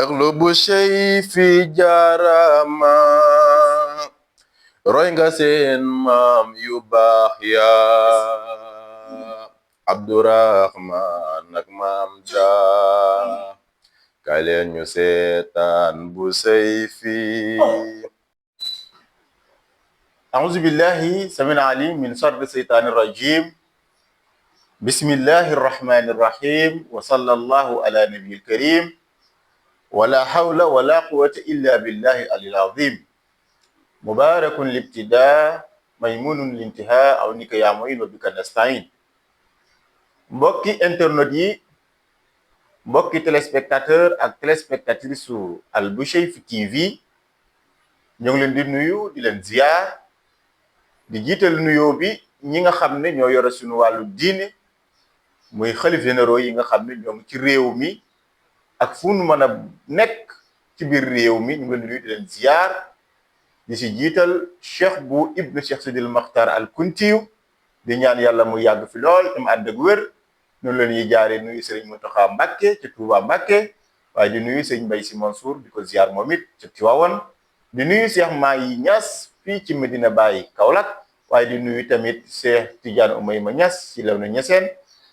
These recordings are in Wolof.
aglubu shay fi jaarama roy nga seen maam yu baax ya Abdurahman ak maam ja kaay leen ñu seetaan bu sey fi a'uuzu billahi samil alim min sharri seytaani rajim bismillahi rahmani rahim wa sallallahu ala nabiyil karim wala hawla wala quwwata illa billahi alil azim mubarakun libtida maymunun lintiha aw nika yaa mu'in wa bika nasta'in. Mbokki internet yi, mbokki téléspectateur ak téléspectatrice su Alboucheyfi TV ñoo ngi leen di nuyu di leen ziar di jiital nuyoo bi ñi nga xam ne ñoo yore suñu wàllu diine muy xalif généraux yi nga xam ne ñoo ngi ci réew mi ak fu nu mën a nekk ci biir réew mi ñu ngi leen di nuyu di leen ziar di si jiital cheikh bu ibnu cheikh Sidil Makhtar al Kuntiyu di ñaan yàlla mu yàgg fi lool te mu ànd ak wér. noonu la ñuy jaaree nuyu Serigne Mountakha Mbacké ci Touba Mbacké waaye di nuyu Serigne Mbaye Sy Mansour di ko ziar moom it ci Tivaouane di nuyu Cheikh Mahi Niass fii ci Medina Baye Kaolack waaye di nuyu tamit Cheikh Tidiane Oumayma Niass ci Léona Niassène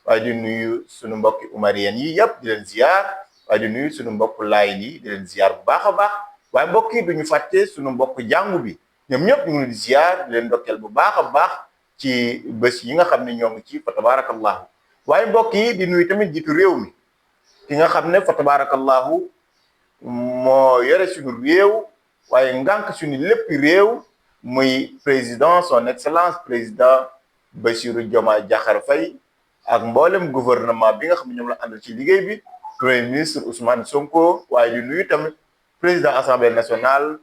waaye di nuyu sunu mbokki umarien yi yëpp di leen ziar waaye di nuyu sunu mbokk Laayeen yi di leen ziar bu baax a baax waaye mbokk yi duñu fàtte sunu mbokk jàngu bi ñoom ñëpp ñu ngi di ziar di leen ndokkeel bu baax a baax ci bés yi nga xam ne ñoo ngi ci fa tabarakallahu waaye mbokk yi di nuyu tamit jiitu réew mi ki nga xam ne fa tabarakallahu moo yore suñu réew waaye ngànk suñu lépp réew muy président son excellence président Bassirou Diomaye Diakhar Faye ak mboolem gouvernement bi nga xam ne ñoom la àndal ci liggéey bi premier ministre Ousmane Sonko waaye di nuyu tamit président assemblée nationale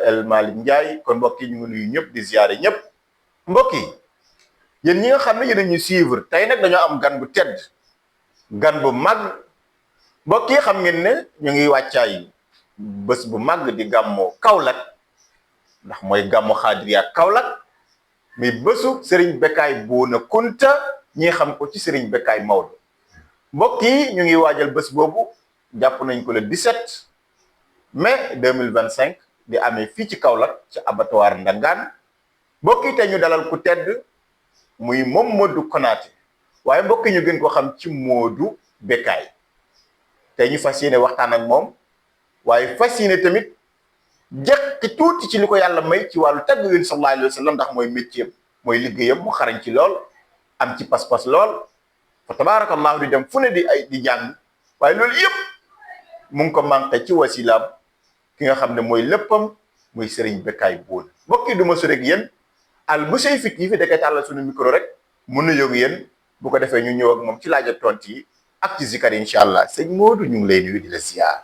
El Malick Ndiaye kon mbokk yi ñu ngi nuyu ñëpp di ziare ñëpp mbokk yi yéen ñi nga xam ne yéen a ñuy suivre tey nag dañoo am gan bu tedd gan bu mag mbokk yi xam ngeen ne ñu ngi wàccaay bés bu mag di gàmmoo Kaolack ndax mooy gàmmu Xaadiriya Kaolack muy bésu Serigne Bécaye Bouna Kounta ñi xam ko ci Serigne Bécaye Maodo mbokk yi ñu ngi waajal bés boobu jàpp nañ ko le 17 mai 2025 di amee fii ci Kaolack ci abattoir Ndangaan mbokk yi tey ñu dalal ku tedd muy Mamadou Konaté waaye mbokk ñu gën ko xam ci Modou Bécaye tey ñu fas yéene waxtaan ak moom waaye fas yéene tamit jekk tuuti ci li ko yàlla may ci wàllu tagg Yonent sallallahu alayhi wa sallam ndax mooy métier mooy liggéeyam mu xarañ ci lool am ci pas-pas lool fa tabarakallahu di dem fu ne di jàng waaye loolu yëpp mu ngi ko manqué ci wasilaam ki nga xam ne mooy léppam muy Serigne Bécaye Bouna mbokk yi du ma sori ak yéen Alboucheyfi TV da koy tàllal suñu micro rek mun na yóbbu yéen bu ko defee ñu ñëw ak moom ci laaj ak tontu yi ak ci zikar yi incha allah sëñ Modou ñu ngi lay nuyu di la ziar.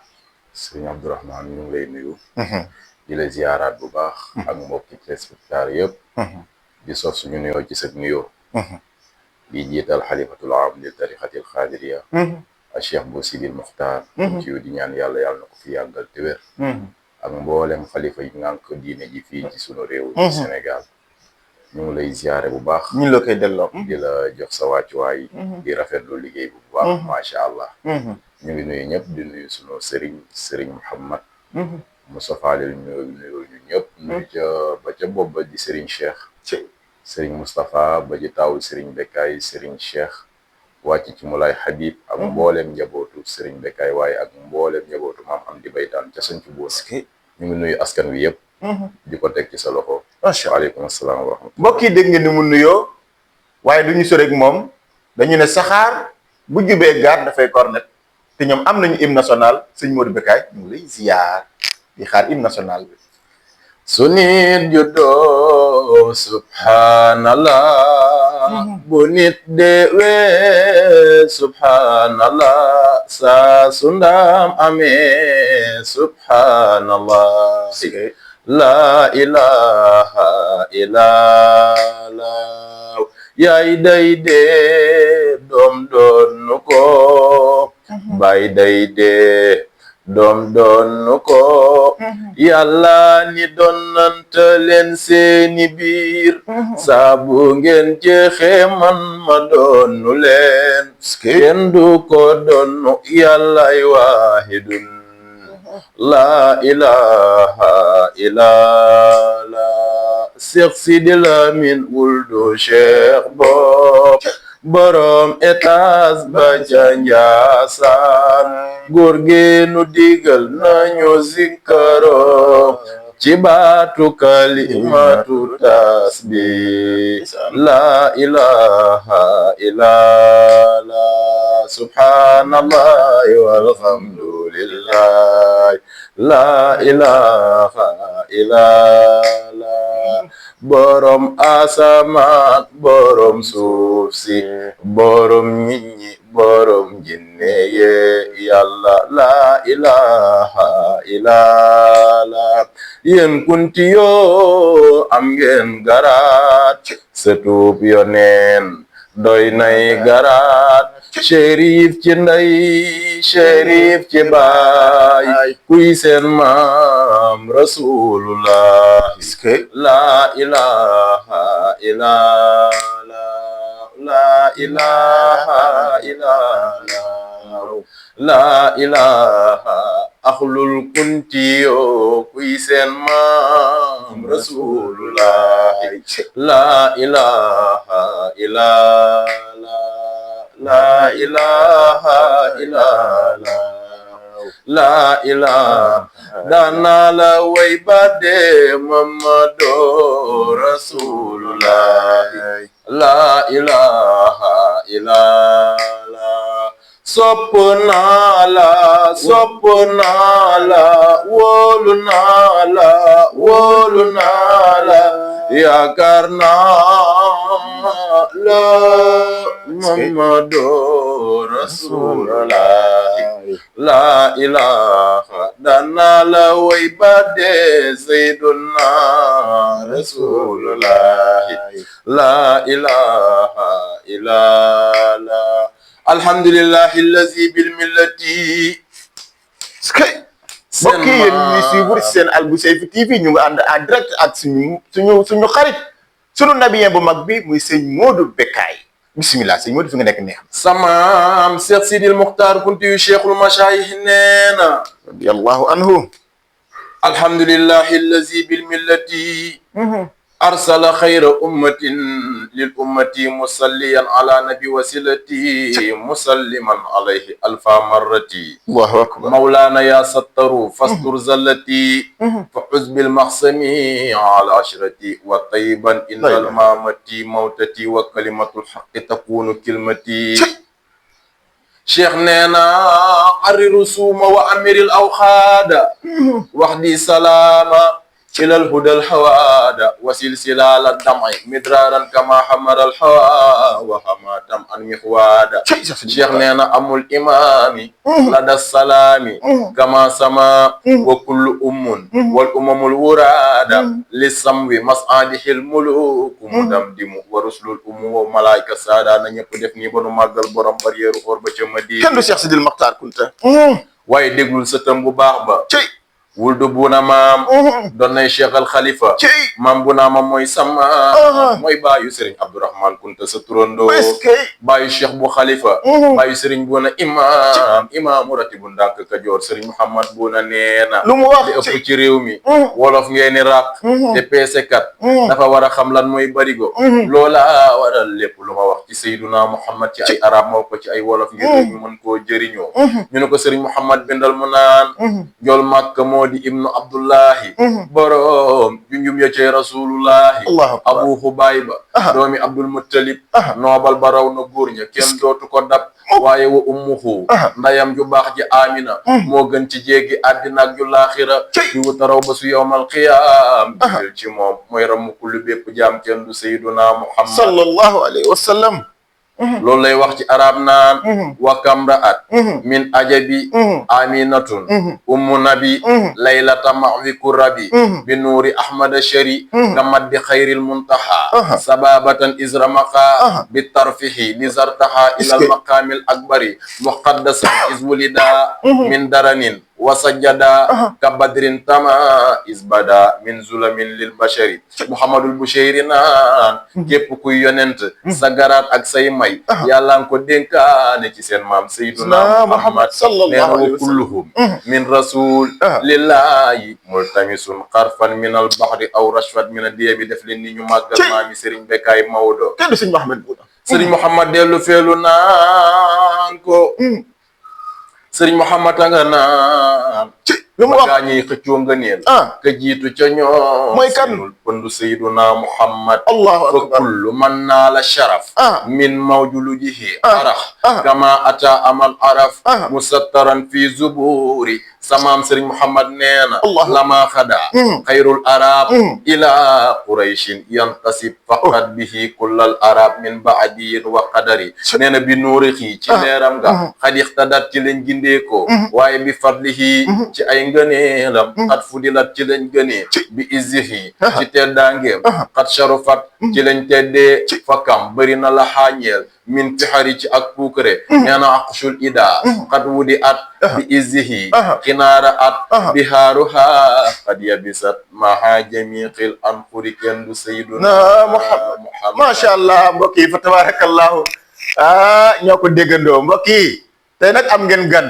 sëñ Abdourahmane ñu ngi lay nuyu. di la ziaraat bu baax. ak mbokki téléspectateurs yëpp. di sof suñu nuyoo ci sa nuyoo. di jiital xalifatul aam li tariqatil xaadiriya. ak Cheikh bu Sidil Muxtaar. ci di ñaan yàlla yàlla na ko fi yàggal te wér. ak mboolem xalifa yi ngànk diine ji fii ci sunu réew. ci Sénégal. ñu ngi lay ziare bu baax. ñu la koy delloo. di la jox sa wàccuwaay. di rafetlu liggéey bu baax. macha allah. ñu ngi nuyu ñëpp di nuyu sunu Serigne Mouhamad. Moustapha Lil nuyu ñu ñëpp. nuyu ba ca bopp ba di Serigne Cheikh. Serigne Moustapha ba ci taawu Serigne Bécaye Serigne Cheikh. wàcc ci Moulay Habib. ak mboolem njabootu Serigne Bécaye waaye ak mboolem njabootu maam Amdi Baytaan ca Sancu Boona. ñu ngi nuyu askan wi yëpp. di ko teg ci sa loxo. macha allah waaleykum salaam wa rahmatulah. mbokk yi dégg ngeen ni mu nuyoo waaye du ñu sori ak moom dañu ne saxaar bu jubee gaar dafay cornet te ñoom am nañu hymne national sëñ Modou Bécaye ñu ngi lay ziar di xaar hymne national bi. su nit juddoo subhanallah bu nit deewee subhanallah saa su ndam amee subhanallah. La ilaha illallah yaay day dee doom doon ko bay day dee doom doon ko yàlla ni donnante leen seeni biir saabu ngeen jeexe man ma doonu leen kenn du ko doonu yàllay waahidun la ilaha illallah Cheikh Sidi Lamine wuldu Cheikh borom étage ba ca Njaasaan góor gi nu digal nañu zikkaro ci baatu kalimatu tasbih la ilaha illallah subhanallah walhamdulillah la ilaha illallah borom asamaan borom suuf si borom nit ñi borom jinne ye yàlla la ilaha illallah yéen kunti yoo am ngeen garaat setub yoneen doy nay garaat shérif ci ndey shérif ci baay kuy seen maam rasulullah la ilaha illallah la ilaha illallah la ilaha axlul kuntiyo kuy seen maam rasulullah la ilaha illallah la ilaha illallah la ilaha dana la way bade mamado rasulullah la ilaha illallah soppna la wóolu naa la yaakaar naa la Muhammadu Rasulullah la ilaha dana la way bade Sayyiduna Rasulullah la ilaha illallah alhamdulillahi allazi bil millati mbokk yi yéen ñuy suivre seen Alboucheyfi TV ñu ngi ànd en direct ak suñu xarit sunu nabiyen bu mag bi muy sëñ Modou Bekkaay bismillah sëñ Modou fi nga nekk neex samaam Cheikh Sidil Muxtaar Kunti yu cheikhul mashayikh neena radiyallahu anhu alhamdulillahi allazi bil millati arsala khayra ummatin lil ummati musalliyan ala nabi wasilati musalliman alayhi alfa marrati Allahu akbar mawlana ya sattaru fastur zallati fa uzbil mahsami ala ashrati wa tayyiban innal mamati mawtati wa kalimatul haqqi takunu kilmati cheikh neena arriru suuma wa amiril awxaada waxdi salaama ilal hudal hawaada wasil silala damay midraran kama hamaral hawa wa hamatam an mihwaada cheikh neena amul imami lada salami kama sama wa kullu ummun wal umamul wurada lisamwi mas'adihil muluk mudamdimu wa rusulul ummu wa malaika sada na ñëpp def ni banu màggal borom barrière or ba ca Madina kenn du Cheikh Sidil Muxtaar Kunta waaye déglul sëtam bu baax ba wuldu buna maam doon nay Cheikh al Khalifa maam buna maam mooy sama mooy baayu Serigne Abdourahmane Kunta sa turando baayu Cheikh bu Khalifa baayu Serigne buna imaamu ratibu ndànk Kajoor Serigne Mouhamad buna neena lu mu wax di ëpp ci réew mi wolof ngeeni rap te peesekat dafa war a xam lan mooy barigo loola waral lépp lu ma wax ci Seyduna Muhammad ci ay arab moo ko ci ay wolof ngir ñu mën koo jëriñoo ñu ne ko Serigne Mouhamad bindal mu naan jol Makka moo di ibnu Abdullahi borom junjum ya cey rasulullahi Abu Hubayba doomi Abdul Muttalib noobal ba raw na góor ña kenn dootu ko dab waaye wa ummuhu ndayam ju baax ji Amina moo gën ci jéegi àddina ak ju laaxira di wuta raw ba su yowmal qiyaam jël ci moom mooy ramu kullu bépp jaam kenn du Sayyiduna Muhammad sallallahu alayhi wa sallam loolu lay wax ci arab naan wa kamraat min ajabi aminatun ummu nabi laylata mahwi kurabi bi nuuri ahmada shari ka maddi xayril muntaha sababatan izramaqa bi tarfihi lizartaha ila al maqamil akbari muqaddasa izwulida min daranin wa sajjada ka badrin tama isbada min zulamin lil bashari Muhammadul Bushayri naan képp kuy yonent sa garaat ak say may yàlla nga ko dénkaane ci seen maam Sayyiduna Muhammad nee na wa kulluhum min rasul lillahi multamisun xarfan min al bahri aw rashfat min a diye bi def leen ni ñu màggal maami Serigne Bekkaay Maodo kenn du sëñ Mouhamed Bouda Serigne Mouhamed dellu feelu naan ko Serigne Mouhamed a nga naan lu mu wax gaa ñiy xëccoo nga neel ka jiitu ca ñoom mooy kan pëndu Sayyiduna Muhammad allahu fa akbar kullu man naala sharaf min mawjulujihi arax kama ata amal araf musattaran fi zuburi samaam Serigne Mouhamed nee na lama xada xayrul arab ila qurayshin yantasib faqat bihi kullal arab min baadiyin wa qadari nee na bi nuurixi ci leeram nga xad ixtadat ci lañ gindeeko waaye bi fadlihi ci ay ngëneelam xat fudilat ci lañ gënee bi izzihi ci teddaangeem xat sharufat ci lañ teddee fakam bëri na la xaañeel min fixari ci ak puukare nee na aqshul ida xat wudi at bi izzihi kinaara at bihaaruha qad yabisat maha jamiqil anfuri kenn du Sayyiduna Muhammad macha allah mbokk yi fa tabarakallahu ñoo ko déggandoo mbokk yi tey nag am ngeen gan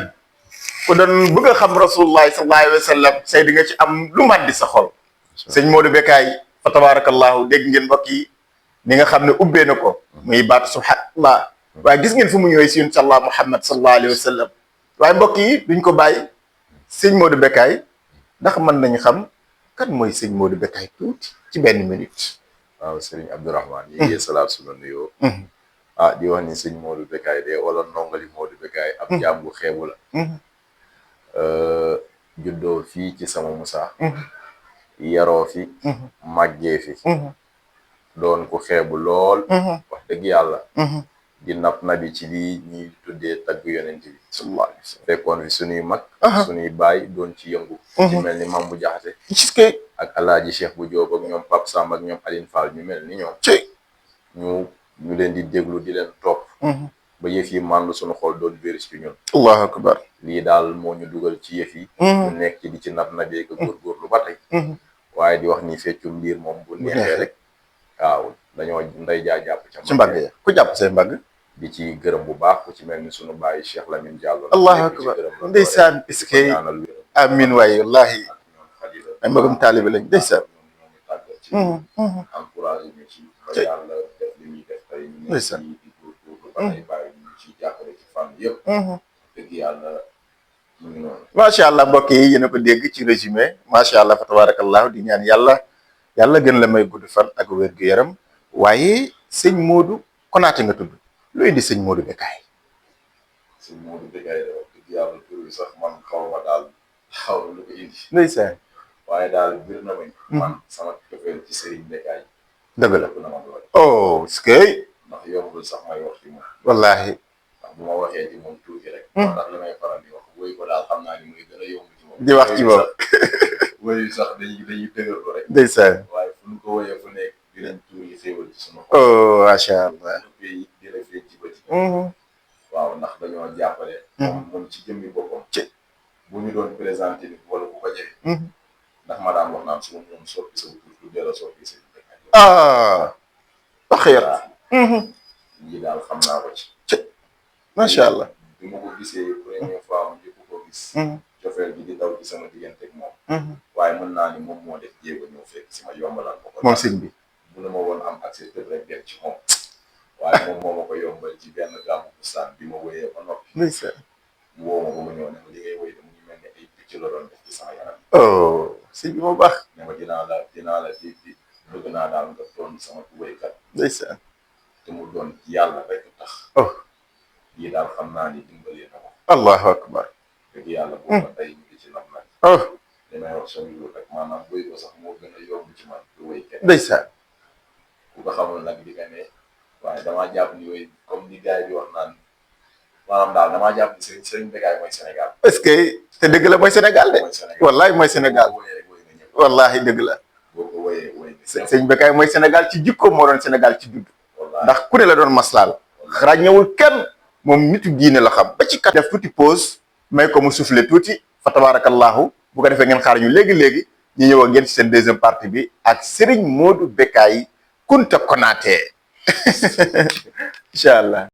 ku doon bëgg a xam rasulullah sallallahu alayhi wa sallam say di nga ci am lu mat di sa xol sëñ Modou Bekkaay fa tabarakallahu dégg ngeen mbokk yi ni nga xam ne ubbee na ko muy baatu subhanallah waaye gis ngeen fu mu ñëwee si yun sallah Muhammad sallallahu alayhi wa sallam waaye mbokk yi duñ ko bàyyi sëñ Modou Bekkaay ndax mën nañu xam kan mooy sëñ Modou Bekkaay tuuti ci benn minute. waaw Serigne Abdourahmane yi ngi salaat sunu nuyoo di wax ni sëñ Modou Bekkaay de wala ndongali Modou Bekkaay ab jaam bu xeebu la juddoo fii ci sama Musa yaroo fi màggee fi doon ko xeebu lool wax dëgg yàlla di nap nabi ci lii ñuy tuddee tagg yonent bi sallallahu alayhi wa sallam fekkoon fi suñuy mag suñuy baay doon ci yëngu ci mel ni Mam bu Jaxate ak Alaaji Cheikh bu Joob ak ñoom Pape Samb ak ñoom Aline Fall ñu mel ni ñoom ñu leen di déglu di leen topp ba yëf yi màndu suñu xol doon virus ci ñun allahu akbar lii daal moo ñu dugal ci yëf yi ñu nekk ci di ci nap nabee ko góorgóorlu ba tey waaye di wax ni feccum liir moom bu neexee rek waaw dañoo nday jaa jàpp ci mbagg ya ku jàpp say mbagg di ci gërëm bu baax ku ci mel ni sunu bàyyi Cheikh Lamine Diallo allahu akbar ndeysaan iskay amin waaye wallahi ay magam taalibe lañ ndeysaan encouragé ñu ci ba yàlla def li ñuy def tey ñu nekk ci di góorgóorlu ba tey bàyyi ñu ci jàppale ci fànn yëpp dëgg yàlla mu ngi noonu macha allah mbokk yi yéen a ko dégg ci résumé macha allah fa tabarakallahu di ñaan yàlla gën la may gudd fan ak wér gu yaram waaye sëñ Modou Konaté nga tudd lu indi sëñ Modou Bekkaay sëñ Modou Bekkaay da wax dëgg yàlla tur bi sax man xaw ma daal xaw lu ko indi ndeysaan waaye daal bir na ma man sama cofeel ci Serigne Bekkaay dëgg la na ma doole oh skay ndax yombul sax may wax ci moom wallahi ndax bu ma waxee ci moom tuuti rek ndax li may faral di wax woy ko daal xam naa ni muy gën a yomb ci moom di wax ci moom woyu sax dañuy dëgërlu rek ndeysaan waaye fu ñu ko woyee fu nekk dinañ tuur yi xéewal ci sunu oh macha allah yi di la feeñ ci bëti waaw ndax dañoo jàppale moom ci jëmmi boppam bu ñu doon présenté nit wala ku ko jege ndax ma daan wax naan su ma moom soppi sa tur tuddee la soppi sa waxeer lii daal xam naa ko ci macha allah bi ma ko gisee première fois mu njëkk ko gis cofeel bi di daw ci sama diggante ak moom waaye mën naa ni moom moo def jéego ñëw fekk si ma yombalal ko moom sëñ bi bu na ma woon am accès tëb rek dem ci moom waaye moom moo ma ko yombal ci benn gàmmu bustaan bi ma woyee ba noppi ndeysaan mu woo ma ba ma ñëw ne ma li ngay woy de mu ngi mel ne ay picc la doon def ci sama yaram oh sëñ bi moo baax ne ma dinaa la di bëgg naa daal nga doon sama woykat ndeysaan te mu doon yàlla rek tax oh lii daal xam naa ni dimbalee na ko allahu akbar dëgg yàlla booba tey ñu ngi ci nam nag oh li may wax sama yu rek maanaam woy ko sax moo gën a yomb ci man du woy kenn ndeysaan ku ko xamul nag di nga ne waaye damaa jàpp ni woy comme ni gars yi di wax naan maanaam daal damaa jàpp ni Serigne Bekkaay mooy Sénégal est-ce que te dëgg la mooy Sénégal de wallahi mooy Sénégal boo ko woyee rek woy nga ñëpp wallahi dëgg la boo ko woyee woy nga sëñ Bekkaay mooy Sénégal ci jikko moo doon Sénégal ci dudd wallaahi ndax ku ne la doon maslaal ràññewul kenn moom nitu diine la xam ba ci kat def tuuti pause may ko mu soufflé tuuti fa tabarakallahu bu ko defee ngeen xaar ñu léegi-léegi ñu ñëw ak ngeen ci seen deuxième partie bi ak Serigne Modou Bekkaay Kunta Konaté incha allah